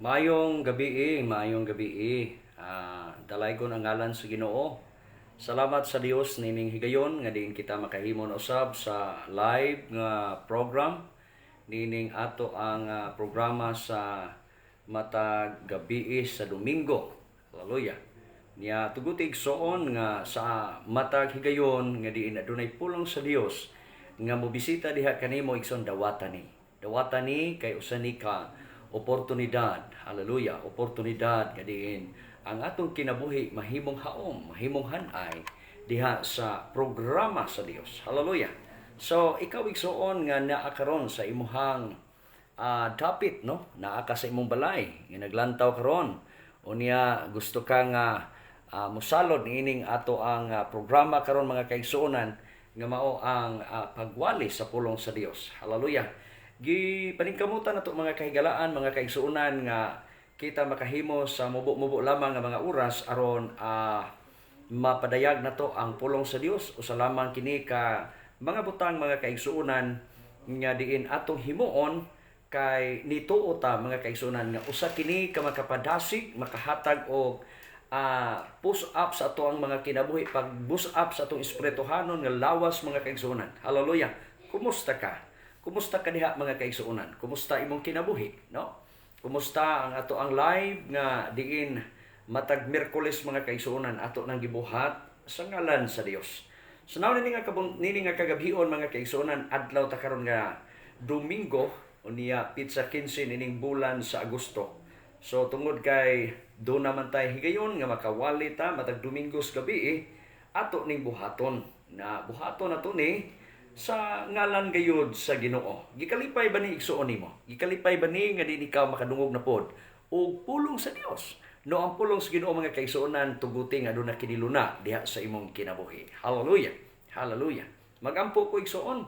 Maayong gabii, maayong gabii. Dalaygon ang ngalan sa Ginoo. Salamat sa Dios nining higayon nga diin kita makahimo na usab sa live nga program nining ato ang programa sa matag gabii sa Domingo. Hallelujah. Nya tuguti, igsoon, nga sa matag higayon nga diin adunay pulong sa Dios nga mobisita diha kanimo, igsoon, dawata ni. Dawata ni kay usa ni ka oportunidad. Hallelujah. Oportunidad nga diin ang atong kinabuhi mahimong haom, mahimong hanay diha sa programa sa Dios. Hallelujah. So ikaw, igsoon, nga naa karon sa imuhang dapit, no, naa ka sa imong balay nga naglantaw karon, unya gusto ka nga mosalod niining ato ang programa karon, mga kaigsuonan, nga mao ang pagwali sa pulong sa Dios. Hallelujah. Gipaningkamutan nato, mga kahigalaan, mga kaigsuonan, nga kita makahimo sa mubo-mubo lamang nga mga oras aron mapadayag nato ang pulong sa Dios. Usa lamang kini ka mga butang, mga kaigsuonan, nga diin atong himuon kay nituo ta, mga kaigsuonan, nga usa kini ka makapadasig, makahatag og push up sa ato ang mga kinabuhi, pag boost up sa atong espirituhanon nga lawas, mga kaigsuonan. Hallelujah. Kumusta ka? Kumusta ka diha, mga kaigsuonan? Kumusta imong kinabuhi, no? Kumusta ang ato ang live nga diin matag Miyerkules, mga kaigsuonan, ato nang gibuhat sa ngalan sa Dios? So now nini nga kagabhion, mga kaigsuonan, adlaw ta karon nga Domingo, unya petsa 15 nining bulan sa Agosto. So tungod kay do naman tay higayon nga makawali ta matag Domingo sa gabi, eh, ato ning buhaton na buhaton nato ni sa ngalan gayud sa Ginoo. Gikalipay ba ni, igsuon, nimo? Gikalipay ba ni nga di ikaw makadungog na pod og pulong sa Dios? No, ang pulong sa Ginoo, mga kaigsuonan, tuguti nga aduna kini luna diha sa imong kinabuhi. Hallelujah. Hallelujah. Magampo ko, igsuon.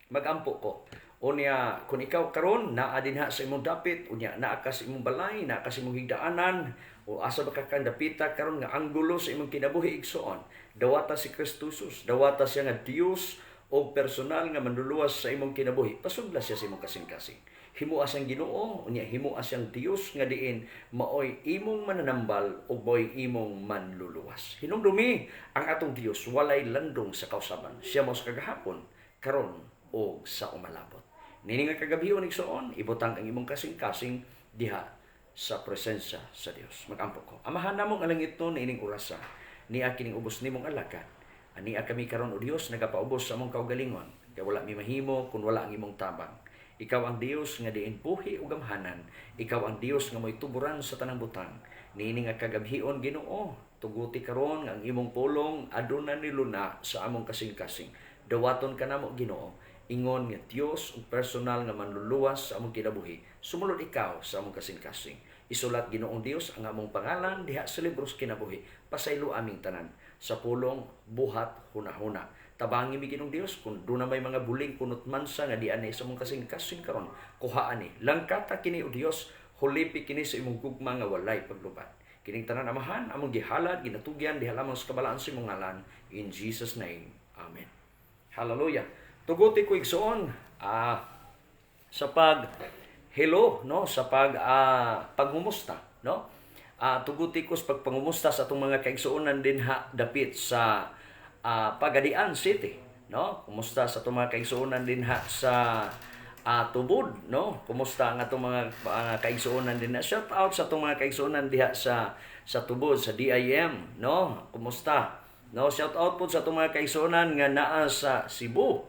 Magampo ko. Unya kung ikaw karon naa dinha sa imong dapit, unya naa ka sa imong balay, naa ka sa imong higdaanan, o asa ba ka kang dapita karon nga anggulo sa imong kinabuhi, igsuon, dawata si Kristo Jesus, dawata siya nga Dios o personal nga manluluwas sa imong kinabuhi. Pasudla siya sa imong kasing-kasing. Himua siyang Ginoo, unya himua siyang Dios nga diin maoy imong mananambal ug maoy imong manluluwas. Hinumdumi, ang atong Dios walay landong sa kausaban. Siya mao sa kagahapon, karon o sa umalabot. Nini nga kagabhion, igsoon, ibutang ang imong kasing-kasing diha sa presensya sa Dios. Magampo ko. Amahan namo nga langitnon, niining orasa, nia kining ubos nimong alagad. Ania kami karon, o Dios, nagapaubos sa among kaugalingon. Kay wala mi mahimo kung wala ang imong tabang. Ikaw ang Dios nga diin buhi ug gamhanan. Ikaw ang Dios nga mo'y tuburan sa tanang butang. Niini nga kagabhion, Ginoo, tuguti karon nga ang imong pulong aduna ni luna sa among kasing-kasing. Dawaton ka namo, Ginoo, ingon nga Dios ug personal nga manluluwas sa among kinabuhi. Sumulod ikaw sa among kasing-kasing. Isulat, Ginoong Dios, ang among pangalan diha sa libros kinabuhi. Pasaylo aming tanan sa pulong, buhat, hunahuna. Tabangi mi, Ginoong Dios, kung duna may mga buling kunot mansa nga di anay sa among kasing-kasing karon, kuhaan ni. Langkata kini, o Dios, hulipi kini sa imong gugma nga walay paglubat. Kining tanan, Amahan, among gihalad, ginatugyan diha lamang sa kabalaan sa imong ngalan. In Jesus' name. Amen. Hallelujah. Tuguti ko, igsoon, sa pag hello, no, sa paghumusta, no, tuguti ko sa pagpangumusta sa atong mga kaigsuonan dinha dapit sa Pagadian City, no? Kumusta sa atong mga kaigsuonan dinha sa Tubod, no? Kumusta ang atong mga kaigsuonan dinha? Shout out sa atong mga kaigsuonan diha sa Tubod, sa DIM, no? Kumusta? No, shout out po sa atong mga kaigsuonan nga naa sa Cebu,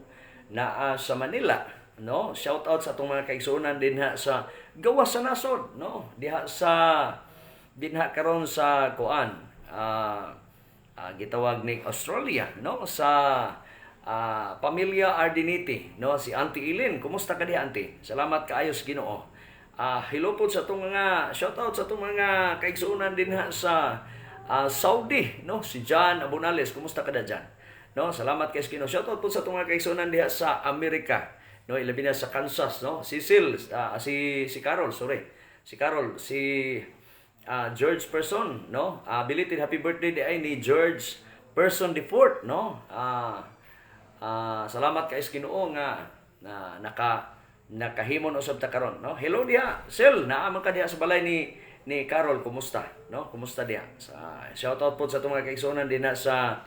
naa sa Manila, no? Shout out sa atong mga kaigsuonan dinha sa gawas sa nasod, no? Diha sa dinha karon sa kuan, gitawag ni Australia, no, sa pamilya Ardiniti, no, si Auntie Ilin. Kumusta ka diha, Auntie? Salamat kaayo sa Ginoo. Hello po sa atong mga, shout out sa atong mga kaigsuonan dinha sa Saudi, no, si John Abunales. Kumusta ka da dyan, no? Salamat kay Ginoo. Shout out po sa atong mga kaigsuonan diha sa Amerika, no, ilabi na sa Kansas, no, Cecil, si si Carol, sorry, si Carol, si George Person, no? Belated happy birthday di ay ni George Person the fourth, no? Salamat kay Ginoo nga na naka Nakahimon usab ta karon, no? Hello diha, Sel, naa man ka diha sa balay ni Carol, kumusta, no? Kumusta diha? Sa shout out po sa atong mga kaigsuonan dinha sa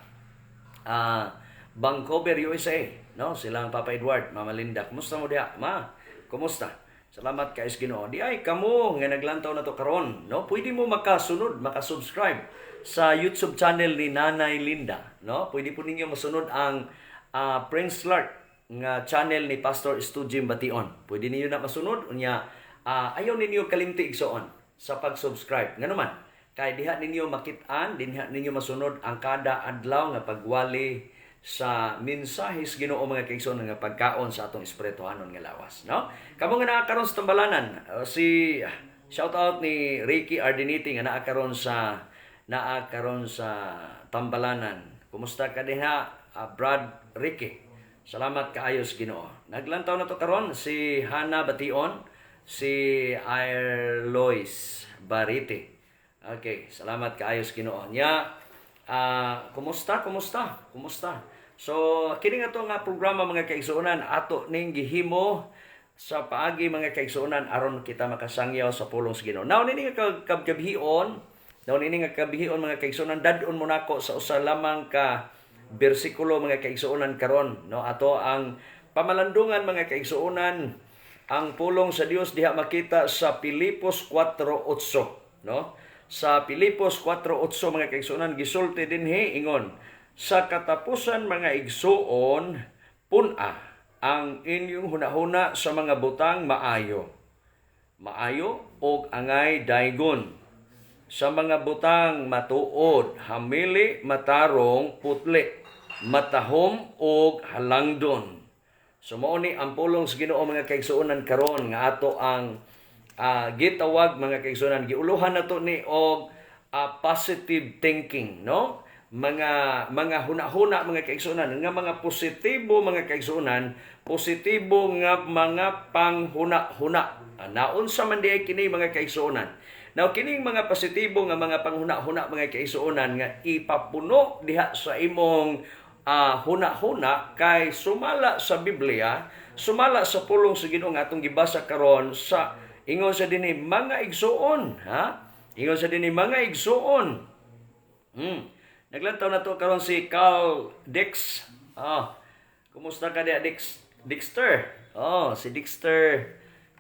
Vancouver, USA, no? Silang Papa Edward, Mama Linda. Kumusta mo diha, Ma? Kumusta? Salamat kay Ginoo. Di ay kamo nga naglantaw na to karon, no? Pwede mo makasunod, makasubscribe sa YouTube channel ni Nanay Linda, no? Pwede po ninyo masunod ang Prince Lark nga channel ni Pastor Stujim Bation. Pwede ninyo na masunod unya ayaw ninyo kalimti, igsoon, sa pag-subscribe. Ngano man, kay diha ninyo makit-an, diha ninyo masunod ang kada adlaw nga pagwali sa mensahe sa Ginoo, mga kaigsoon, nga pagkaon sa atong espirituhanon nga lawas, no? Kamo nga naa karon sa Tambalanan, si shout out ni Ricky Ardiniti nga naa karon sa Tambalanan. Kumusta ka diha, Brad Ricky? Salamat kaayo sa Ginoo. Naglantaw na to karon si Hana Bation, si Airlois Barite. Okay, salamat kaayo sa Ginoo. Nya, kumusta, kumusta, kumusta? So, kini nga to nga programa, mga kaigsuonan, ato ning gihimo sa paagi, mga kaigsuonan, aron kita makasangyaw sa pulong sa Ginoo. Now nini nga kabgabihion, now nini nga kabhion, mga kaigsuonan, dad-on mo nako sa usa lamang ka bersikulo, mga kaigsuonan, karon, no? Ato ang pamalandungan, mga kaigsuonan, ang pulong sa Dios diha makita sa Pilipos 4:8, no? Sa Pilipos 4:8, mga kaigsuonan, gisulti dinhi, ingon, "Sa katapusan, mga igsuon, pun-a ang inyong hunahuna sa mga butang maayo. Maayo og angay daygon. Sa mga butang matuod, hamili, matarong, putli, matahom og halangdon." So mao ni ang pulong sa Ginoo, mga kaigsuonan, karon nga ato ang gitawag, mga kaigsuonan, giuluhan nato ni og positive thinking, no? Mga hunahuna, mga kaigsuonan, nga mga positibo, mga kaigsuonan, positibo nga mga panghuna-huna. Naunsa man diay kini, mga kaigsuonan? Now kining mga positibo nga mga panghuna-huna, mga kaigsuonan, nga ipapuno diha sa imong huna-huna, kay sumala sa Biblia, sumala sa pulong sa Ginoo nga atong gibasa karon, sa ingon sa dinhi, mga igsuon, ha? Ingon sa dinhi, mga igsuon. Naglantaw na to karon si Carl Dix. Kumusta ka diha, Dix? Dexter. Oh, si Dexter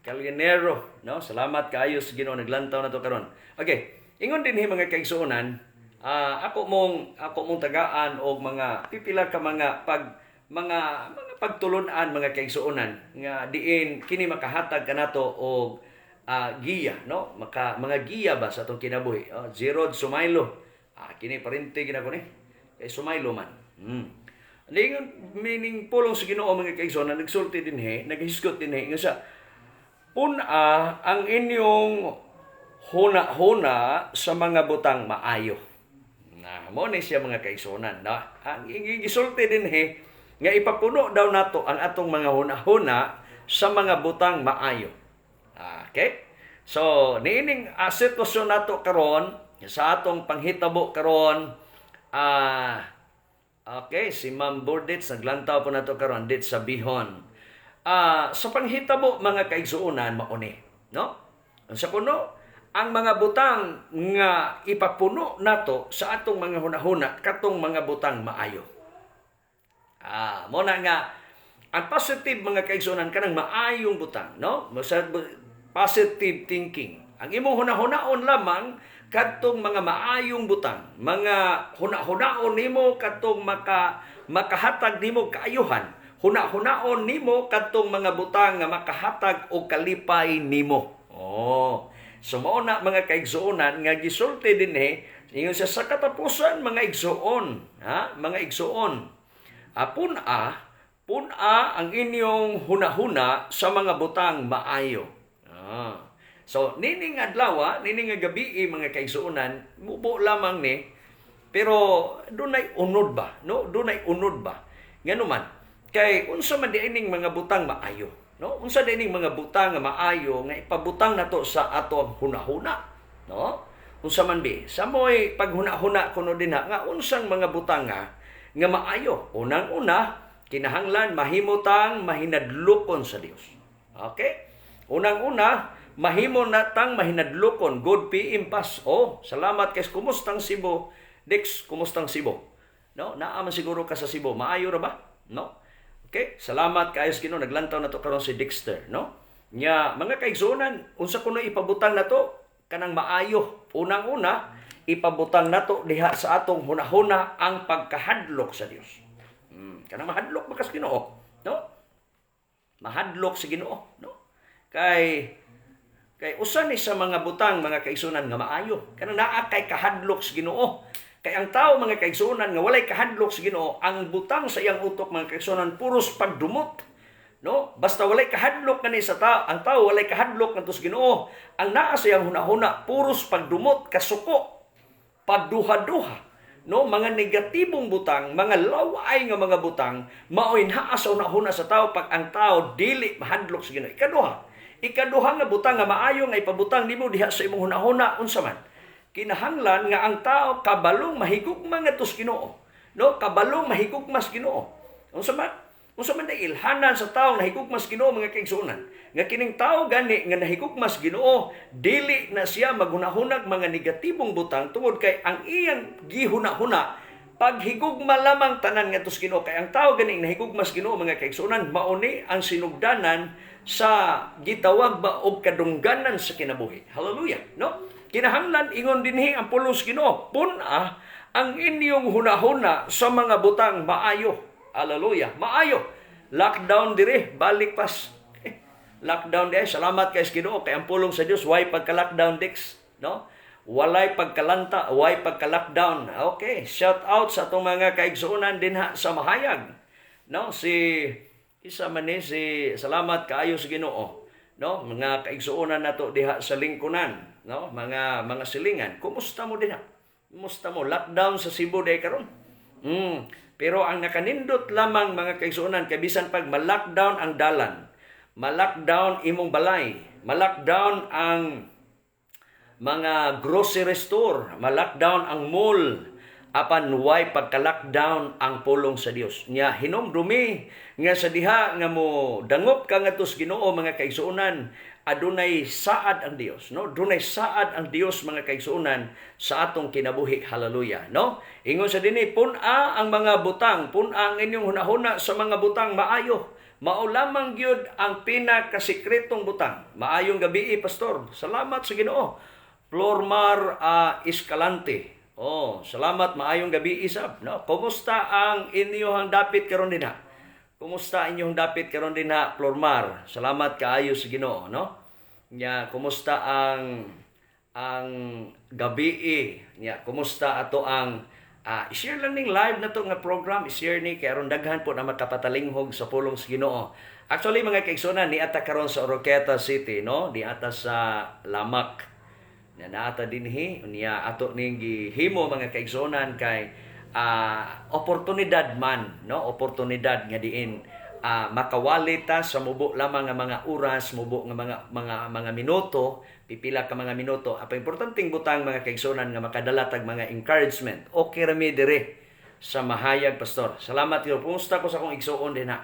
Calginero, no? Salamat kaayo sa Ginoo, naglantaw na to karon. Okay, ingon dinhi, mga kaigsuonan, ako mong tagaan og mga pipila ka mga pag mga mga pagtulun-an, mga kaigsuonan, nga diin kini makahatag kanato og giya, no? Maka mga giya ba sa atong kinabuhi. Oh, Gerard Sumaylo. Kini parente gina ko ni. Kay Sumaylo man. Ningon meaning pulong sa Ginoo, mga kaigsuonan, nagsulti dinhi, naghisgot dinhi nga sa "Pun-a ang inyong huna-huna sa mga butang maayo." Na mo ni siya, mga kaigsuonan, na ang gisulti dinhi nga ipapuno daw nato ang atong mga huna-huna sa mga butang maayo. Okay? So, niining sitwasyon nato karon sa atong panghitabo karon, okay, si Ma'am Burditz naglantaw po nato karon dit sa Bihon. Sa panghitabo, mga kaigsuonan, mauni, no? Unsa kuno ang mga butang nga ipapuno nato sa atong mga hunahuna? Katong mga butang maayo. Mo na nga ang positive, mga kaigsuonan, kanang maayong butang, no? Sa positive thinking. Ang imong hunahunaon lamang kadtong mga maayong butang, mga hunahunaon nimo kadtong makahatag nimo kaayuhan. Hunahunaon nimo kadtong mga butang nga makahatag og kalipay nimo. Oh. So mao na, mga kaigsuonan, nga gisulti dinhi, ingon siya, "Sa katapusan, mga igsuon," ha? Mga igsuon. Pun-a ang inyong hunahuna sa mga butang maayo. So nining adlaw, nining nga gabi, mga kaigsuonan, mubo lamang ni, pero dunay unod ba, no? Dunay unod ba? Ngano man, kay unsa man di ining mga butang maayo, no? Unsa di ining mga butang nga maayo nga ipabutang nato sa ato ang hunahuna, no? Unsa man bi? Sa mo'y paghuna-huna kuno dinha nga unsang mga butang nga maayo. Unang-una, kinahanglan mahimutang mahinadlokon sa Dios. Okay? Unang-una, mahimo natang mahinadlokon. Good PM pas. Oh, salamat kay kumustang Cebu. Dix, kumustang Cebu? No, naa man siguro ka sa Cebu. Maayo ra ba? No? Okay? Salamat kaayo sa Ginoo, naglantaw na to karon si Dexter, no? Nya mga kaigsuonan, unsa kuno ipabutang nato kanang maayo? Unang-una, ipabutang nato diha sa atong hunahuna ang pagkahadlok sa Dios. Kanang mahadlok ba kas Ginoo, no? Mahadlok sa Ginoo, no? Kay usa ni sa mga butang, mga kaigsuonan, nga maayo. Kanang naa kay kahadlok sa Ginoo. Kay ang tao, mga kaigsuonan, nga walay kahadlok sa Ginoo, ang butang sa iyang utok, mga kaigsuonan, puros pagdumot. No? Basta walay kahadlok kani sa tao, ang tao walay kahadlok ngadto sa Ginoo, ang naa sa iyang hunahuna puros pagdumot, kasuko, pagduha-duha, no? Mga negatibong butang, mga laway nga mga butang, maoy naa sa hunahuna sa tao pag ang tao dili mahadlok sa Ginoo. Ikaduha nga butang nga maayo nga ipabutang nimo diha sa imong hunahuna, unsa man? Kinahanglan nga ang tao kabalong mahigugma ngadto sa Ginoo. No? Kabalong mahigugma sa Ginoo. Unsa man? Unsa man day ilhanan sa tao nahigugma sa Ginoo, mga kaigsuonan? Nga kining tao gani nga nahigugma sa Ginoo, dili na siya maghunahunag mga negatibong butang tungod kay ang iyang gihunahuna paghigugma lamang tanan ngadto sa Ginoo. Kay ang tao gani nahigugma sa Ginoo, mga kaigsuonan, mao ni ang sinugdanan sa gitawag ba og kadungganan sa kinabuhi. Hallelujah, no? Kinahanglan, ingon dinhi ang pulong sa Ginoo, pun-a ang inyong hunahuna sa mga butang maayo. Hallelujah. Maayo. Lockdown dire, balik pas. Lockdown dire. Salamat kay Ginoo kay ang pulong sa Dios way pagka-lockdown, Dix, no? Walay pagkalanta, way pagka-lockdown. Okay, shout out sa atong mga kaigsuonan dinha sa Mahayag. No, si isa man ni si, salamat kaayo sa Ginoo. No, mga kaigsuonan nato diha sa lingkunan, no? Mga silingan. Kumusta mo diha? Kumusta mo? Lockdown sa Cebu day karon. Pero ang nakanindot lamang, mga kaigsuonan, kay bisan pag ma-lockdown ang dalan, ma-lockdown imong balay, ma-lockdown ang mga grocery store, ma-lockdown ang mall, apan way pagka-lockdown ang pulong sa Dios. Nya hinomdumi nga sa diha nga mo dangop ka ngadto sa Ginoo, mga kaigsuonan, adunay saad ang Dios, no? Dunay saad ang Dios, mga kaigsuonan, sa atong kinabuhi. Hallelujah, no? Ingon sa dinhi, pun-a ang mga butang, pun-a ang inyong hunahuna sa mga butang maayo. Mao lamang gyud ang pinakasikretong butang. Maayong gabi, pastor. Salamat sa Ginoo. Flormar Escalante. Oh, salamat, maayong gabi isab, no? Kumusta ang inyong dapit karon dinha? Kumusta inyong dapit karon dinha, Flormar? Salamat kaayo sa Ginoo, no? Nya kumusta ang gabi? Nya kumusta ato ang i-share lang ning live na to nga program, i-share ni kay aron daghan po na makapatalinghog sa pulong sa Ginoo. Actually, mga kaigsuonan, niata karon sa Oroquieta City, no? Niata sa Lamac. Na naata dinhi, unya ato ning gihimo, mga kaigsuonan, kay oportunidad man, no? Oportunidad nga diin makawali ta sa mubo lamang nga mga oras, mubo nga mga minuto, pipila ka mga minuto. Apa importanteng butang, mga kaigsuonan, nga makadala tag mga encouragement. Okay ra mi dire sa Mahayag, pastor. Salamat yo. Kumusta ko sa akong igsuon dinha?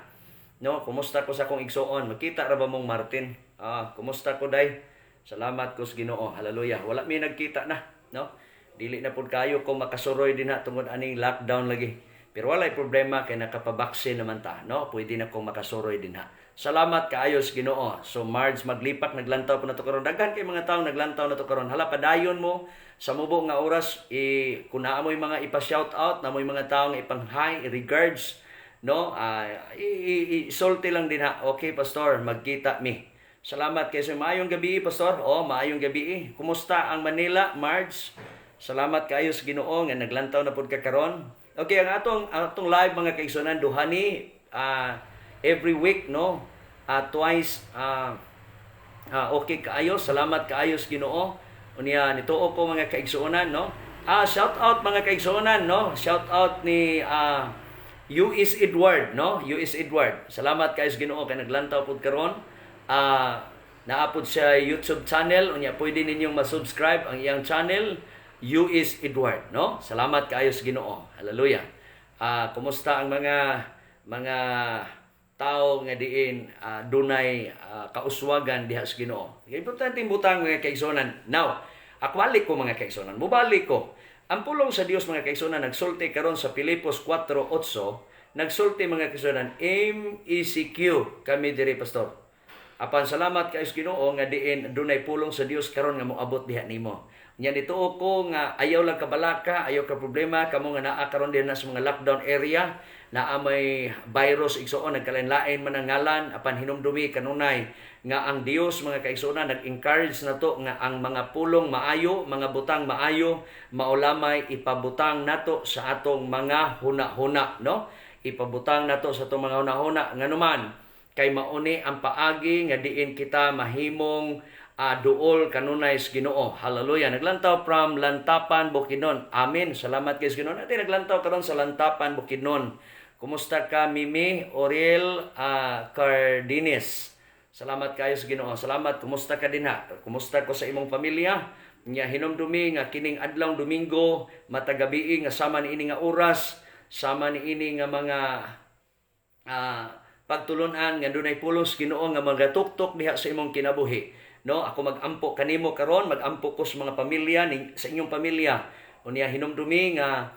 No, kumusta ko sa akong igsuon? Makita ra ba mong Martin? Ah, kumusta ko day? Salamat ko sa Ginoo. Hallelujah. Wala mi nagkita na, no? Dili na pud kayo ko makasuroy dinha tungod aning lockdown lagi. Pero walay problema kay nakapabaksin naman ta, no? Pwede na kong makasuroy dinha. Salamat kaayo sa Ginoo. So Marge Maglipak, naglantaw po na to karon. Daghan kay mga tawo naglantaw na to karon. Hala, padayon mo sa mubo nga oras i kun naa mo'y mga ipa-shout out, na mo'y mga tawo nga ipang hi, regards, no? I-sulti lang dinha. Okay, pastor, magkita mi. Salamat kay sa maayong gabi, pastor. Oh, maayong gabi. Kumusta ang Manila, Marge? Salamat kaayo sa Ginoo nga naglantaw na pud ka karon. Okay, ang atong live, mga kaigsuonan, duha ni every week, no? Twice okay kaayo, salamat kaayo sa Ginoo. Unya nituo ko, mga kaigsuonan, no? Shout out, mga kaigsuonan, no? Shout out ni US Edward, no? US Edward. Salamat kaayo sa Ginoo kay naglantaw pud karon. Naa pod sa YouTube channel, unya pwede ninyong ma-subscribe ang iyang channel, US Edward, no? Salamat kaayo sa Ginoo. Hallelujah. Kumusta ang mga mga tao nga diin dunay kauswagan diha sa Ginoo. Importante butang, mga kaigsuonan. Now, akwalik ko, mga kaigsuonan, mubalik ko. Ang pulong sa Dios, mga kaigsuonan, nagsulti karon sa Filipos 4:8, nagsulti, mga kaigsuonan, MECQ kami diri, pastor. Apan salamat kay Ginoo nga diin dunay pulong sa Dios karon nga moabot diha nimo. Nya nituo ko nga ayaw lang kabalaka, ayaw ka problema kamo nga naa karon din na sa mga lockdown area, naa may virus, igsuon, nagkalain-lain man ang ngalan, apan hinumdumi kanunay nga ang Dios, mga kaigsuonan, nag-encourage nato nga ang mga pulong maayo, mga butang maayo, mao lamay ipabutang nato sa atong mga huna-huna, no? Ipabutang nato sa atong mga huna-huna nganuman kay mauni ang paagi nga diin kita mahimong duol kanunay sa Ginoo. Hallelujah. Naglantaw from Lantapan, Bukidnon. Amen. Salamat kay Ginoo. Natin naglantaw karon sa Lantapan, Bukidnon. Kumusta ka, Mimi Oriel Cardines? Salamat kayo sa Ginoo. Salamat. Kumusta ka dinha? Kumusta ko sa imong pamilya? Nya hinumdumi nga kining adlaw Domingo matagabii nga sama niini nga oras, sama niini nga mga pagtulunan nga dunay pulos Ginoo nga magatuktok diha sa imong kinabuhi. No, ako magampo kanimo karon, magampo ko sa mga pamilya ning sa inyong pamilya. Unya hinumdumi nga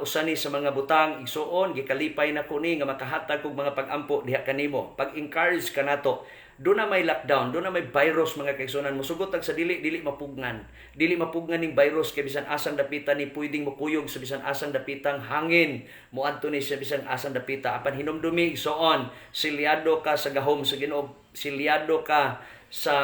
usa ni sa mga butang, igsuon, gikalipay na ko ni nga makahatag kog mga pag-ampo diha kanimo. Pag-encourage ka nato. Doon na may lockdown, doon na may virus, mga kaigsuonan, musugot sa dili dili mapugnan. Dili mapugnan ning virus kay bisan asang dapita ni pwedeng mokuyog sa bisan asang dapitang hangin. Moadto ni sa bisan asang dapita. Apan hinumdumi, igsuon, silyado ka sa gahom sa Ginoo, silyado ka sa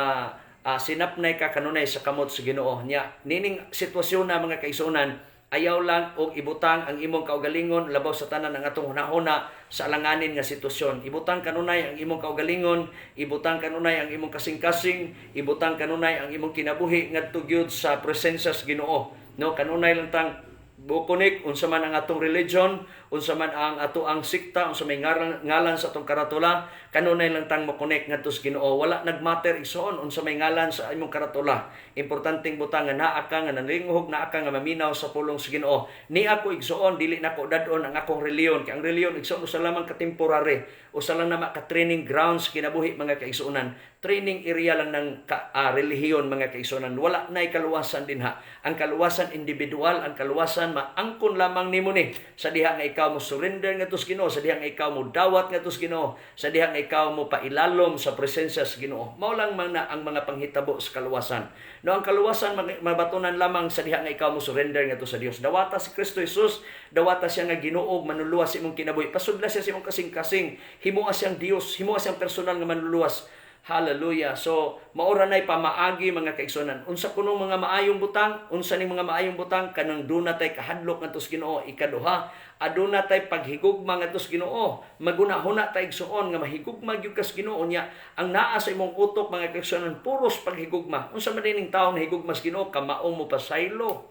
sinapnay ka kanunay sa kamot sa Ginoo. Nya nining sitwasyon na, mga kaigsuonan, ayaw lang og ibutang ang imong kaugalingon, labaw sa tanan ang atong hunahuna, sa alanganin nga sitwasyon. Ibutang kanunay ang imong kaugalingon, ibutang kanunay ang imong kasing-kasing, ibutang kanunay ang imong kinabuhi ngadto gyud sa presensya sa Ginoo. No, kanunay lang tang bukunik unsa man ang atong religion, unsa man ang ato ang sikta, unsa may ngalan sa atong karatula, kanunay lang tang mo-connect ngadto sa Ginoo. Wala nagmatter, igsoon, unsa may ngalan sa imong karatula. Importanteng butang nga naa ka nga nalinghog, naa ka nga maminaw sa pulong sa Ginoo. Ni ako, igsoon, dili nako dad-on ang akong reliyon kay ang reliyon, igsoon, usa lamang ka temporary, usa lang nama ka training grounds kinabuhi, mga kaigsuonan. Training area lang ng relihiyon, mga kaigsuonan. Wala nay kaluwasan dinha. Ang kaluwasan individual, ang kaluwasan maangkon lamang nimo ni sa diha nga ikaw mo surrender ngadto sa Ginoo, sa diha nga ikaw mo dawat ngadto sa Ginoo, sa diha nga ikaw mo pailalom sa presensya sa Ginoo. Mao lang man na ang mga panghitabo sa kaluwasan. No, ang kaluwasan mabatunan lamang sa diha nga ikaw mo surrender ngadto sa Dios. Dawata si Kristo Jesus, dawata siya nga Ginoo manluluwas sa imong kinabuhi. Pasudla siya sa imong kasing-kasing, himoa siyang Dios, himoa siyang personal nga manluluwas. Hallelujah. So, maura na'y pamaagi, mga kaigsuonan. Unsa kunong mga maayong butang? Unsa ning mga maayong butang? Kanang duna tay kahadlok ngadto sa Ginoo. Ikaduha, aduna tay paghigugma ngadto sa Ginoo. Magunahuna tay, igsuon, nga mahigugma gyud ka sa Ginoo nya ang naa sa imong utok, mga kaigsuonan, puros paghigugma. Unsa man dining tawo na higugma sa Ginoo? Kamaong mo pasaylo.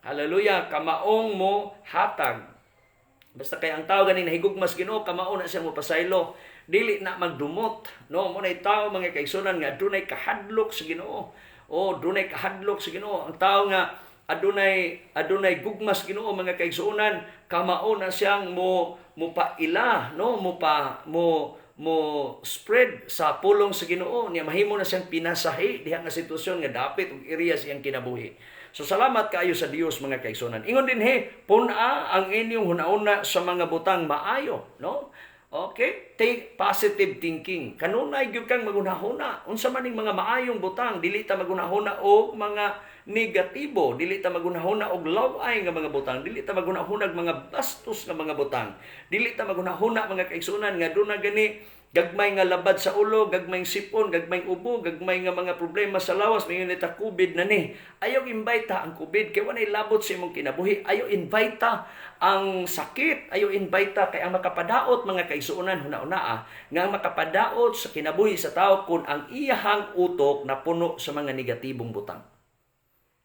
Hallelujah, kamaong mo hatag. Basta kay ang tao ganing nahigugma sa Ginoo, kamao na siya mo pasaylo. Dili na magdumot, no? Mo nay tao, mga kaigsuonan, nga adunay kahadlok sa Ginoo. Oh, dunay kahadlok sa Ginoo. Ang tao nga adunay gugma sa Ginoo, mga kaigsuonan, kamao na siyang mo paila, no? Mo pa mo mo spread sa pulong sa Ginoo niya, mahimo na siyang pinasahi diha nga sitwasyon nga dapit og area sa iyang kinabuhi. So salamat kaayo sa Dios, mga kaigsuonan. Ingon dinhi, pun-a ang inyong hunahuna sa mga butang maayo, no? Okay? Take positive thinking. Kanunay gyud kang magunahuna. Unsa man ning mga maayong butang, dili ta magunahuna og mga negatibo, dili ta magunahuna og law-ay nga mga butang, dili ta magunahuna og mga bastos nga mga butang. Dili ta magunahuna, mga kaigsuonan, nga duna gani gagmay nga labad sa ulo, gagmay sipon, gagmay ubo, gagmay nga mga problema sa lawas, may ta COVID na ni. Ayaw invite ang COVID kay walay labot sa imong kinabuhi. Ayaw invite ang sakit, ayaw invite kay ang makapadaot, mga kaigsuonan, huna-una nga ang makapadaot sa kinabuhi sa tao kung ang iyahang utok napuno sa mga negatibong butang.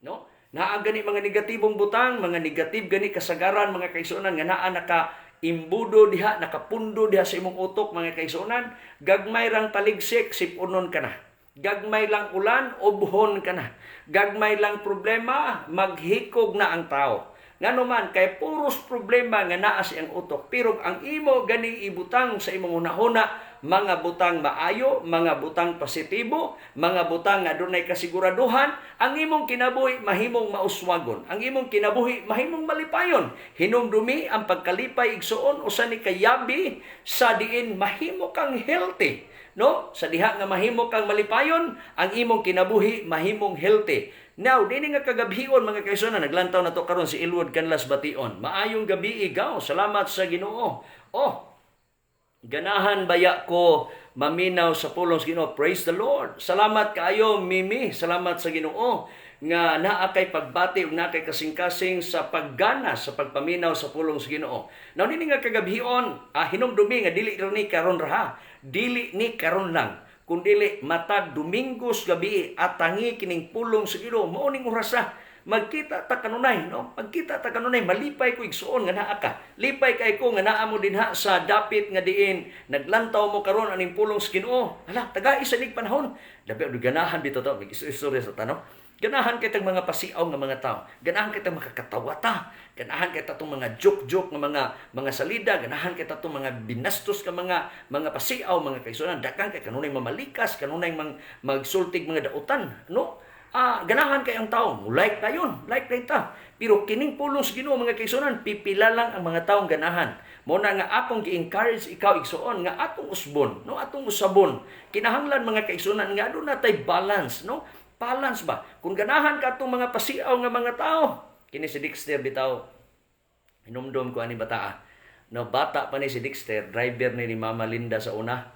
No? Naa gani mga negatibong butang, mga negative gani kasagaran, mga kaigsuonan, nga naa naka imbudo diha, nakapundo diha sa imong utok, mga kaigsuonan, gagmay rang taligsik, sipunon ka na. Gagmay lang ulan, ubhon ka na. Gagmay lang problema, maghikog na ang tao. Ngano man kay puros problema nga naa sa iyang utok. Pero ang imo gani ibutang sa imong hunahuna, mga butang maayo, mga butang positibo, mga butang nga dunay kasiguraduhan, ang imong kinabuhi mahimong mauswagon. Ang imong kinabuhi mahimong malipayon. Hinumdumi ang pagkalipay, igsuon, usa ni kayabi sa diin mahimo kang healthy. No? Sa diha nga mahimo kang malipayon, ang imong kinabuhi mahimong healthy. Now, dini nga kagabhion, mga kaigsuonan, naglantaw na to karon si Ilwod Canlas Bation. Maayong gabi, igaw. Salamat sa Ginoo. Oh, ganahan baya ko maminaw sa pulong sa Ginoo. Praise the Lord. Salamat kaayo, Mimi. Salamat sa Ginoo nga naa kay pagbati ug naa kay kasing-kasing sa paggana sa pagpaminaw sa pulong sa Ginoo. Now, nini nga kagabhion, hinumdumi nga dili ni karon ra. Dili ni karon lang, kun dili matag Domingos gabi atangi kining pulong sa Ginoo. Mao ning orasa magkita ta kanunay, no? Magkita ta kanunay. Malipay ko, igsuon, nga naa ka. Lipay kay ko nga naa mo dinha sa dapit nga diin naglantaw mo karon aning pulong sa Ginoo. Hala, tagai sa nig panahon. Labi og ganahan bitaw ta mag-istorya sa tanong. Ganahan kay tag mga pasiaw nga mga tao. Ganahan kay tag makakatawa ta. Ganahan kay ta mga joke-joke nga mga salida, ganahan kay ta mga binastos nga mga pasiaw, mga kaigsuonan. Dakan kay kanunay mamalikas, kanunay magsultig mga dautan, no? Ganahan kay ang tao, mo like tayon, like kay ta. Pero kining pulong sa Ginoo, mga kaigsuonan, pipila lang ang mga taong ganahan. Mo na nga akong gi-encourage ikaw, igsuon, nga atong usbon, no, atong usabon. Kinahanglan, mga kaigsuonan, nga aduna tay balance, no? Balance ba? Kung ganahan ka atong mga pasiaw nga mga tao, kini si Dexter bitaw, hinumdom ko ani bata. No, bata pa ni si Dexter, driver ni Mama Linda sa una.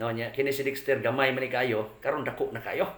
No, nya kini si Dexter gamay man ni kayo, karon dako na kayo.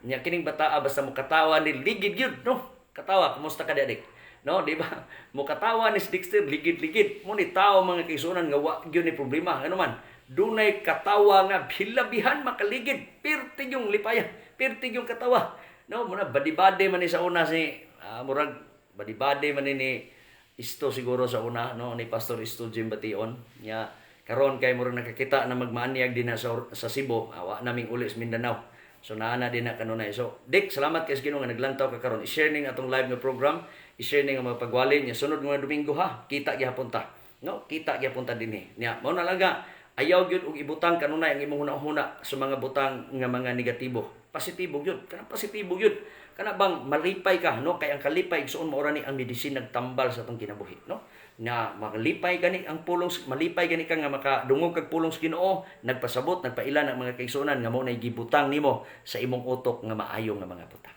Nya kining bata, basta mo katawa ni ligid gyud, no? Katawa, kumusta ka dik? No, di ba? Mo katawa ni si Dexter ligid-ligid. Mo ni tao, mga kaigsuonan, nga wa gyud ni problema. Ano man? Dunay katawa nga hilabihan makaligid, pirti yung lipaya, pirti yung katawa. No, muna badi-badi man ni sa una si murag badi-badi man ni Isto siguro sa una, no, ni Pastor Isto Jim Bation. Nya karon kay murag nakakita na magmaanyag din na sa Cebu, awa naming uli sa Mindanao. So naa na din na kanunay. So Dick, salamat kay sa Ginoo nga naglantaw ka karon. I-share ning atong live nga program, i-share ning ang mga pagwali niya sunod nga Domingo ha. Kita gihapon ta. No, kita gihapon ta dinhi. Nya mao na lang nga ayaw gyud og ibutang kanunay ang imong hunahuna sa mga butang nga mga negatibo. Positibo gyud, kanang positibo gyud. Kana bang malipay ka, no? Kay ang kalipay, igsuon, mao ra ni ang medisina nagtambal sa atong kinabuhi, no? Nga makalipay gani ang pulong, malipay gani ka nga makadungog kag pulong sa Ginoo, nagpasabot, nagpaila ng mga kaigsuonan nga mao nay gibutang nimo sa imong utok nga maayo nga mga butang.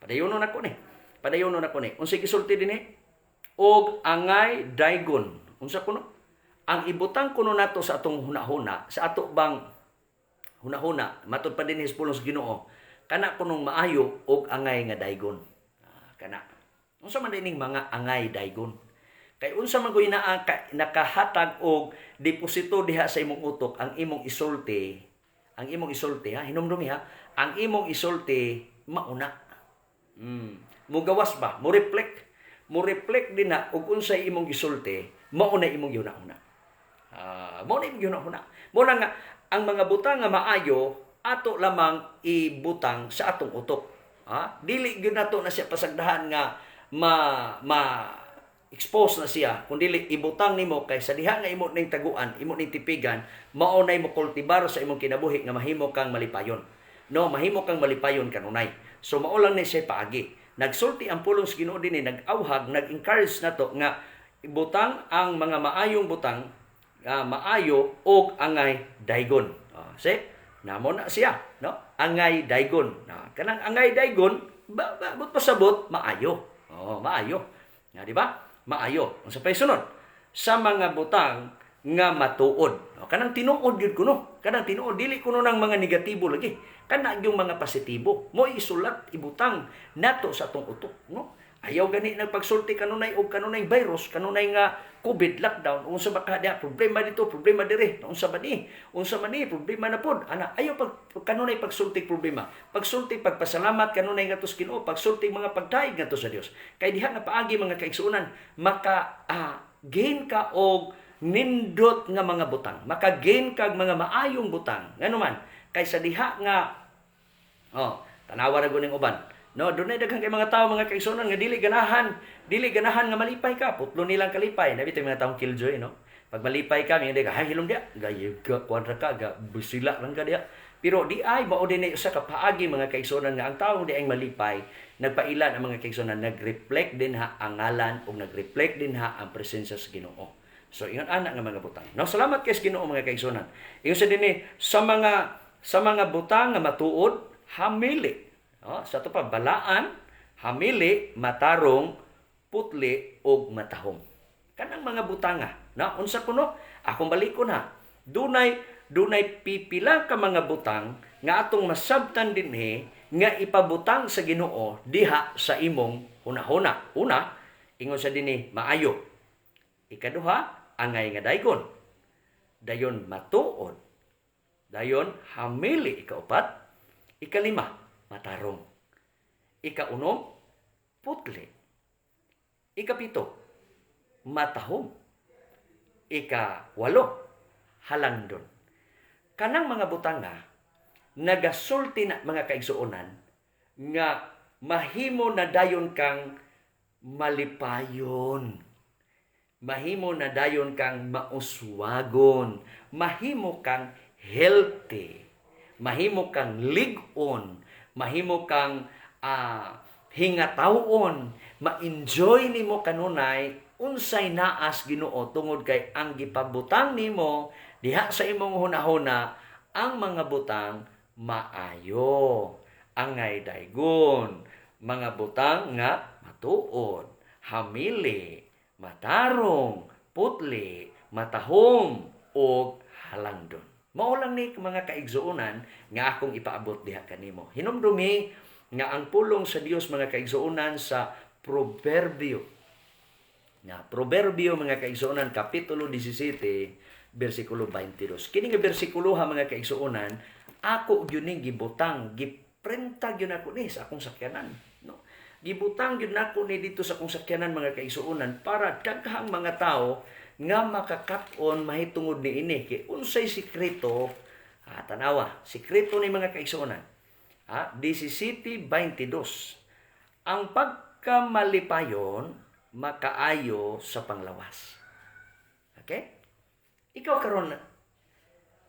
Padayonon nako ni. Padayonon nako ni. Unsay gisulti dinhi? Og angay daygon. Unsa kuno? Ang ibutang kuno nato sa atong hunahuna, sa ato bang hunahuna, matud pa dinhi sa pulong sa Ginoo, kana kunong maayo og angay nga daygon. Kana. Unsa man dining mga angay daygon? Kay unsa man kuy naa ka, nakahatag og deposito diha sa imong utok, ang imong isulti ha, hinumdumi ha, ang imong isulti mauna. Mugawas ba? Mo reflect. Mo reflect din na og unsay imong gisulti, mao na imong gihuna-huna. Mao na imong gihuna-huna. Mo na nga ang mga butang nga maayo ato lamang ibutang sa atong utok. Dili gyud nato na siya pasagdahan nga ma ma expose na siya, kun dili ibutang nimo kay sa diha nga imo ning taguan, imo ning tipigan, mao nay mo kultibar sa imong kinabuhi nga mahimo kang malipayon. No, mahimo kang malipayon kanunay. So mao lang ni siya paagi. Nagsulti ang pulong sa Ginoo dinhi, nag-awhag, nag-encourage nato nga ibutang ang mga maayong butang, maayo og angay daygon. See? Namo na siya, no? Angay daygon. Kanang angay daygon, ba, ba, but pasabot maayo. Oh, maayo. Nga, di ba? Maayo. Unsa pay sunod? Sa mga butang nga matuod. O, kanang tinuod gyud kuno. Kanang tinuod, dili kuno nang mga negatibo lagi. Kana yung mga positibo. Mo isulat, ibutang nato sa atong utok, no? Ayaw gani nagpagsulti kanunay og kanunay virus, kanunay nga COVID lockdown, unsa ba ka diha, problema dito, problema dire, unsa ba ni? Unsa man ni problema na pod. Ana, ayaw pag kanunay pagsulti problema. Pagsulti pagpasalamat kanunay ngadto sa Ginoo, pagsulti mga pagdaig ngadto sa Dios. Kay diha nga paagi, mga kaigsuonan, maka gain ka og nindot nga mga butang. Maka-gain kag mga maayong butang. Ngano man, kay sa diha nga, oh, tanawa ra guning uban. No, dunay daghan kay mga tao, mga kaigsuonan, nga dili ganahan nga malipay ka, putlo nilang kalipay. Nabi mga taong killjoy, no? Pag malipay ka, mingon ka, "Hay, hilom diya." Gayeg ka, kuan ra ka, ga busila lang ka diya. Pero di ay mao din usa ka paagi, mga kaigsuonan, nga ang taong di ay malipay, nagpailan ang mga kaigsuonan, nag-reflect din ha ang ngalan ug nag-reflect din ha ang presensya sa Ginoo. So ingon ana nga mga butang. No, salamat kay sa Ginoo, mga kaigsuonan. Ingon sa dinhi sa mga butang nga matuod, hamili. No, sa ato pa balaan, hamili, matarong, putli ug matahom. Kanang mga butanga, no? Unsa kuno? Akong balikon ha. Dunay pipila ka mga butang nga atong masabtan dinhi nga ipabutang sa Ginoo diha sa imong hunahuna. Una, ingon sa dinhi, maayo. Ikaduha, angay nga daygon. Dayon matuod. Dayon hamili, ikaupat. Ikalima, matarong. Ikaunom, putli. Ikapito, matahom. Ikawalo, halangdon. Kanang mga butanga, nagasulti na, mga kaigsuonan, nga mahimo na dayon kang malipayon. Mahimo na dayon kang mauswagon. Mahimo kang healthy. Mahimo kang lig-on. Mahimo kang hingatawon. Ma-enjoy nimo kanunay unsay naas Ginoo tungod kay ang gipabutang nimo diha sa imong hunahuna ang mga butang maayo, angay daygon, mga butang nga matuod, hamili, matarong, putli, matahom ug halangdon. Mao lang ni, mga kaigsuonan, nga akong ipaabot diha kanimo. Hinumdumi nga ang pulong sa Dios, mga kaigsuonan, sa Proverbio nga Proverbio, mga kaigsuonan, kapitulo 17 bersikulo 22. Kini nga bersikulo ha, mga kaigsuonan, ako gyud ning gibutang, giprinta gyud ako ni sa akong sakyanan, no? Gibutang gyud nako ni dito sa akong sakyanan, mga kaigsuonan, para daghang mga tao nga makakat-on mahitungod niini. Kay unsay sikreto? Ah, tanawa, sikreto ni, mga kaigsuonan. Ha, 17:22. Ang pagkamalipayon makaayo sa panglawas. Okay? Ikaw karon,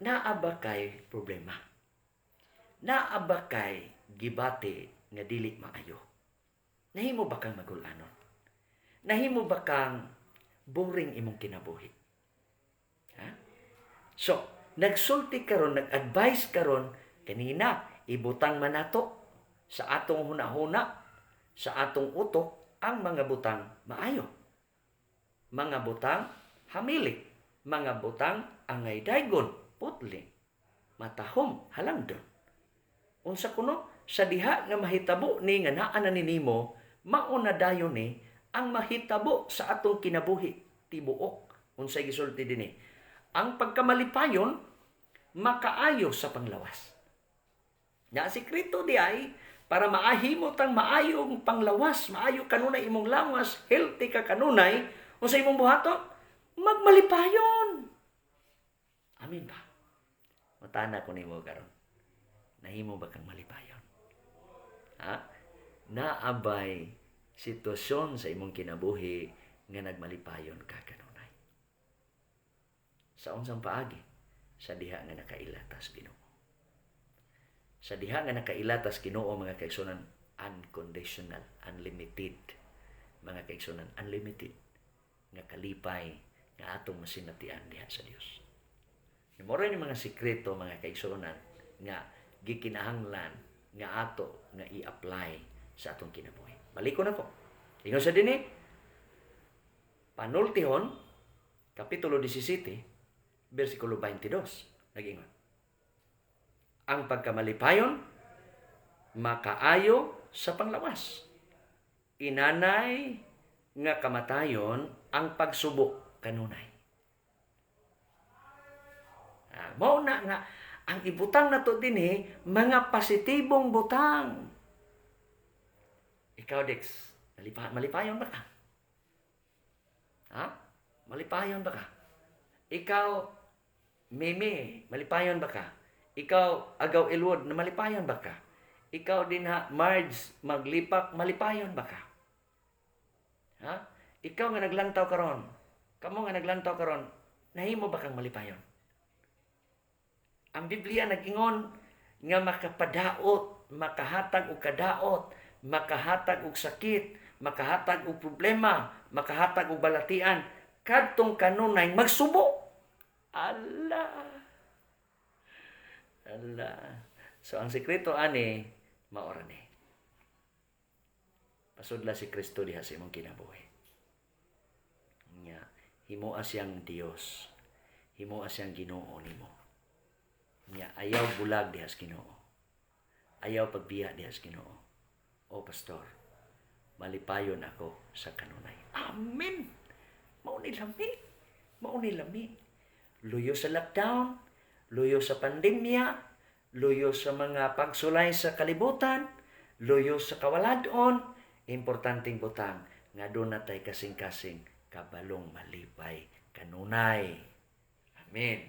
naa ba kay problema? Naa ba kay gibati nga dili maayo? Nahimo ba kang magulanon? Nahimo ba kang boring imong kinabuhi? Ha? So, nagsulti karon, nag-advise karon kanina, ibutang man nato sa atong hunahuna, sa atong utok ang mga butang maayo. Mga butang hamili, mga butang angay daygon, putli, matahom, halangdon. Unsa kuno? Sa diha nga mahitabo ni nga naa na ni nimo, mao na dayon ni ang mahitabo sa atong kinabuhi tibuok. Unsay gisulti dinhi? Ang pagkamalipayon makaayo sa panglawas. Na sikreto di ay para maahimo tang maayong panglawas, maayo kanunay imong lawas, healthy ka kanunay, unsa imong buhaton? Magmalipayon. Amin ba? Mutana ko nimo karon. Nahimo ba kang malipayon? Ha? Naa bay sitwasyon sa imong kinabuhi nga nagmalipayon ka kanunay? Sa unsang paagi? Sa diha nga nakaila tas Ginoo. Sa diha nga nakaila tas Ginoo, mga kaigsuonan, unconditional, unlimited. Mga kaigsuonan, unlimited nga kalipay nga atong masinatian diha sa Dios. Mao ni mga sikreto, mga kaigsuonan, nga gikinahanglan nga ato nga i-apply sa atong kinabuhi. Balikon ako. Ingon sa dinhi, Panultihon, Kapitulo 17, versikulo 22. Nag-ingon: Ang pagkamalipayon, makaayo sa panglawas. Inanay nga kamatayon ang pagsubo kanunay. Ah, mao na nga ang ibutang nato dinhi mga positibong butang. Ikaw, Dex, malipayon ba ka? Ha? Malipayon ba ka? Ikaw, Meme, malipayon ba ka? Ikaw, Agaw Elwood, na malipayon ba ka? Ikaw din ha, Marge, maglipak, malipayon ba ka? Ha? Ikaw nga naglantaw karon. Kamo nga naglantaw karon, nahimo ba kang malipayon? Ang Biblia nag-ingon nga makapadaot, makahatag og kadaot, makahatag og sakit, makahatag og problema, makahatag og balatian, kadtong kanunay magsubo. Allah. Allah. So ang sekreto ani maora ni. Pasudla si Kristo diha sa imong kinabuhi. Nya, himoa siyang Dios. Himoa siyang Ginoo nimo. Nya, ayaw bulag diha sa Ginoo. Ayaw pagbiya diha sa Ginoo. O pastor, malipayon ako sa kanunay. Amen. Mao ni lami. Mao ni lami. Luyo sa lockdown, luyo sa pandemya, luyo sa mga pagsulay sa kalibutan, luyo sa kawaladon, importanteng butang nga doon natay kasing-kasing kabalong malipay kanunay. Amen.